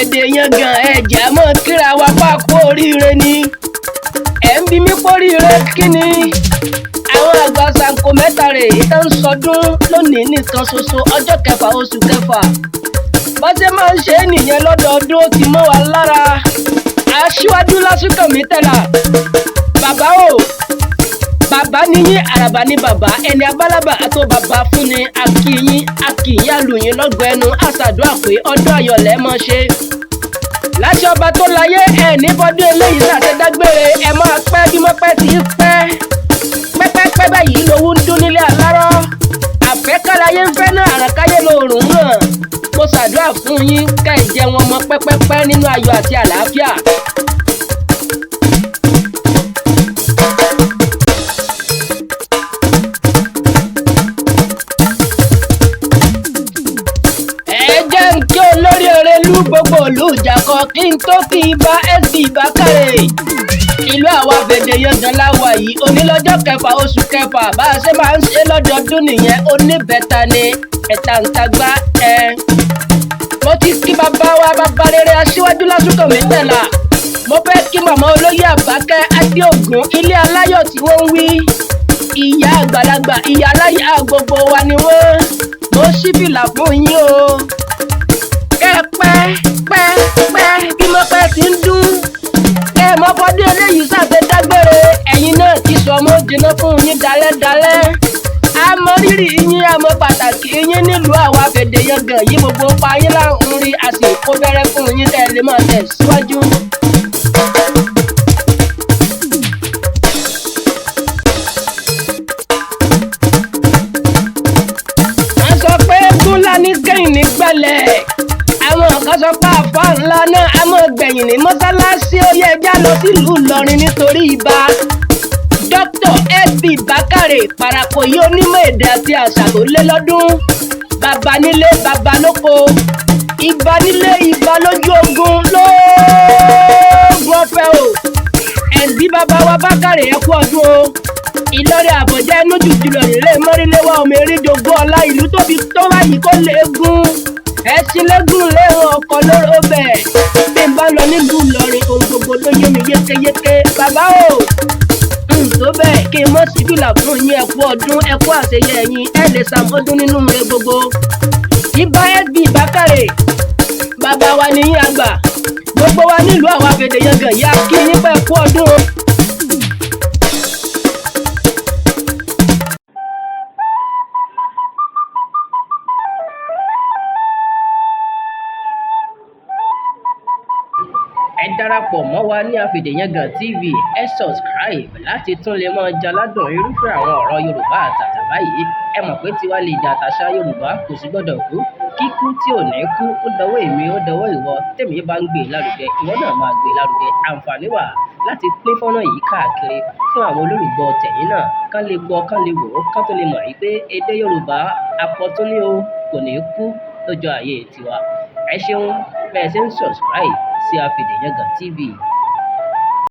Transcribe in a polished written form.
Àfẹ̀dẹ̀yangàn ẹ̀jẹ̀ á mọ́ kíra wa pa kú oríire ni. Ẹ̀ ń bi mí póríire kí ni? Àwọn àgbà Ṣàǹkó mẹ́ta rè é tó ń sọdún lónìí nìkan ṣoṣo ọjọ́ kẹfà oṣù kẹfà. Bá ṣe máa ń ṣe é nìyẹn lọ́dọọdún, ó ti mọ́ wa lára. Aṣíwájú Lásùnkànmí Tẹ̀là. Bàbá o, bàbá ni yín, àràbà ni bàbá, ẹni abálábà àtó bàbá fún ni. Akíyín akíyín àlùyìn lọ́gọ̀ ẹnu, àṣàdúrà pé ọdún ayọ̀ lẹ́ mọ́ ṣe. Láṣẹ ọba tó láyé, ẹ̀ ní bọ́dún eléyìí ṣàṣedágbére, ẹ máa pẹ́ bí mọ́pẹ́ tí í pẹ́. Pẹ́pẹ́pẹ́ báyìí lowó ń dún nílé alárọ́. Àfẹ́kálayé ń fẹ́ náà, àràkáyé lòrùn hàn. Mo ṣàdúrà fún yín ká ẹ jẹun ọmọ pẹ́pẹ́pẹ́ nínú ayọ̀ àti àlàáfíà. Ẹ jẹ́ ń kí olórí Erelú gbogbo ìlú Ìjàkọ kí n tó kí ibà SB Bákàrè. Ìlú àwa Fèdèyangàn láwa yìí, onílọ́jọ́ kẹfà oṣù kẹfà, bá a ṣe máa ń ṣe lọ́dọọdún nìyẹn, oníbẹ̀ta ni ẹ̀tàǹtàgbà ẹ̀. Mo ti kí bàbá wa bàbá rere Aṣíwájú Lásùnkànmí Tẹ̀là. Mo fẹ́ kí màmá olóyè Àbákẹ́ Adéògùn ilé aláyọ̀ tí wọ́n ń wí. Ìyá àgbàlagbà, ìyá aláyà gbogbo wa ni wọ́n. Mo ṣí fìlà fún yín o. Kẹ́ ẹ pẹ́ pẹ́ pẹ́ bí mo pẹ́ ti ń dún. Kẹ́ ẹ mọ́ fọdún eléyìí ṣàṣedágbére. Ẹ̀yin náà ti sọ mọ́ jiná fún yín dalẹ́dalẹ́. A mọ rírì yín, a mọ pàtàkì yín nílùú àwa Fèdèyangàn yìí, gbogbo pa yín là ń rí, a sì kó bẹ́rẹ́ fún yín tẹ́ ẹ lè máa tẹ̀ síwájú. Wọ́n sọ pé eégún ńlá ní kẹ́yìn ní gbẹ̀lẹ̀. Àwọn kan sọ pé àfa ńlá náà á mọ̀ gbẹ̀yìn ní mọ́sálásí. Ó yẹ ẹja lọ sílùú Ìlọrin nítorí ibà. Dr. SB Bákàrè Parako yìí, onímọ̀ èdè àti àṣà tó lé lọ́dún. Bàbá nílé, bàbá lóko. Ìbà nílé, ìbà lójú ogun lóògùn ọ̀fẹ́ o. Ẹ̀sìn bàbá wa Bákàrè, ẹ kú ọdún o. Ìlọrin àbọ̀já inú jùjú lọ nílé mọ́ríléwá ọmọ eréjogún ọlá, ìlú tóbi tó báyìí kó léegun. Ẹṣin lẹ́gùn lẹ́rùn ọkọ̀ lóró bẹ̀. Bí n bá lọ nílùú Ìlọrin, ohun gbogbo ló yé mi yékéyéké. Bàbá o, n tó bẹ́ẹ̀ kí n mọ̀ sí fìlà fún yín, ẹ kú ọdún, ẹ kú àṣeyẹ yín, ẹ lè ṣàmọ́dún nínú rẹ gbogbo. Ibà SB Bákàrè, bàbá wa ní yín àgbà. Gbogbo wa nílùú àwa Fèdèyangàn yá kí yín pẹ́ kú ọdún o. Ẹ darapọ̀ mọ́ wa ní Afèdèyangàn TV, ẹ subscribe láti tún lè máa jaládùn irúfẹ́ àwọn ọ̀rọ̀ Yorùbá àtàtà báyìí. Ẹ mọ̀ pé tiwa lè jà àtàṣà Yorùbá kò sì gbọ́dọ̀ kú. Kíkú tí ò ní kú, ó dọwọ́ èmi, ó dọwọ́ ìwọ. Tèmi bá ń gbé lárugẹ, ìwọ náà máa gbé lárugẹ. Àǹfààní wà láti pín fọ́nrán yìí káàkiri fún àwọn olólùgbọ́ tẹ̀yìn náà, kán lè gbọ́, kán lè wò ó, kán tó lè mọ̀ wípé èdè Yorùbá àpọ̀tún ní o, kò ní kú lọ́jọ́ ayé tiwa. Ẹ ṣeun bẹ́ẹ̀ ṣe ń subscribe sí Afèdèyangàn TV.